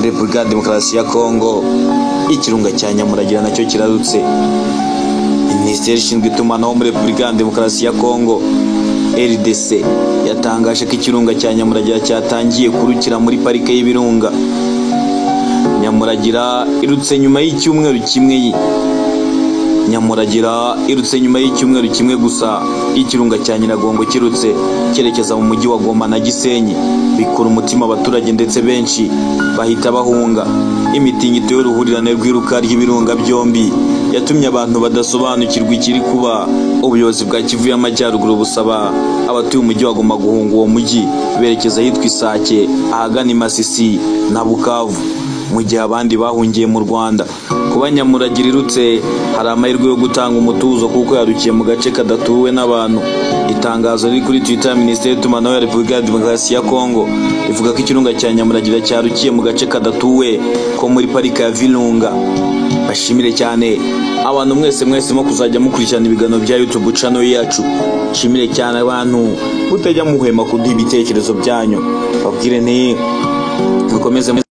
Muri Repubulika ya Demokarasi ya Kongo, ikirunga cya Nyamuragira nacyo kirarutse. Minisiteri ishinzwe itumanaho muri Repubulika ya Demokarasi ya Kongo, RDC, yatangaje ko ikirunga cya Nyamuragira cyatangiye kurukira muri parike y'ibirunga. Nyamuragira irutse nyuma y'icyumweru kimwe. Nyamuragira irutse nyuma y'icyumweru kimwe gusa ikirunga cya Nyiragongo kirutse cyerekeza mu mujyi wa Goma na Gisenyi, bikura umutima abaturage ndetse benshi bahita bahunga. Imitingito y'uruhurirane rw'iruka ry'ibirunga byombi yatumye abantu badasobanukirwa ikiri kuba. Ubuyobozi bwa Kivu y'Amajyaruguru busaba abatuye umujyi wa Goma guhunga uwo mujyi berekeza ahitwa Isake, ahagana i Masisi na Bukavu, mu gihe abandi bahungiye mu Rwanda. Kuba Nyamuragira irutse, hari amahirwe yo gutanga umutuzo kuko yarukiye mu gace kadatuwe n'abantu. Itangazo riri kuri Twitter ya Minisiteri y'Itumanaho ya Repubulika ya Demokarasi ya Kongo rivuga ko ikirunga cya Nyamuragira cyarukiye mu gace kadatuwe ko muri parike ya Virunga. Bashimire cyane abantu mwese mwese mo kuzajya mukurikirana ibiganiro bya YouTube channel yacu. Nshimire cyane abantu mutajya muhwema kuduha ibitekerezo byanyu. Babwire nti mukomeze.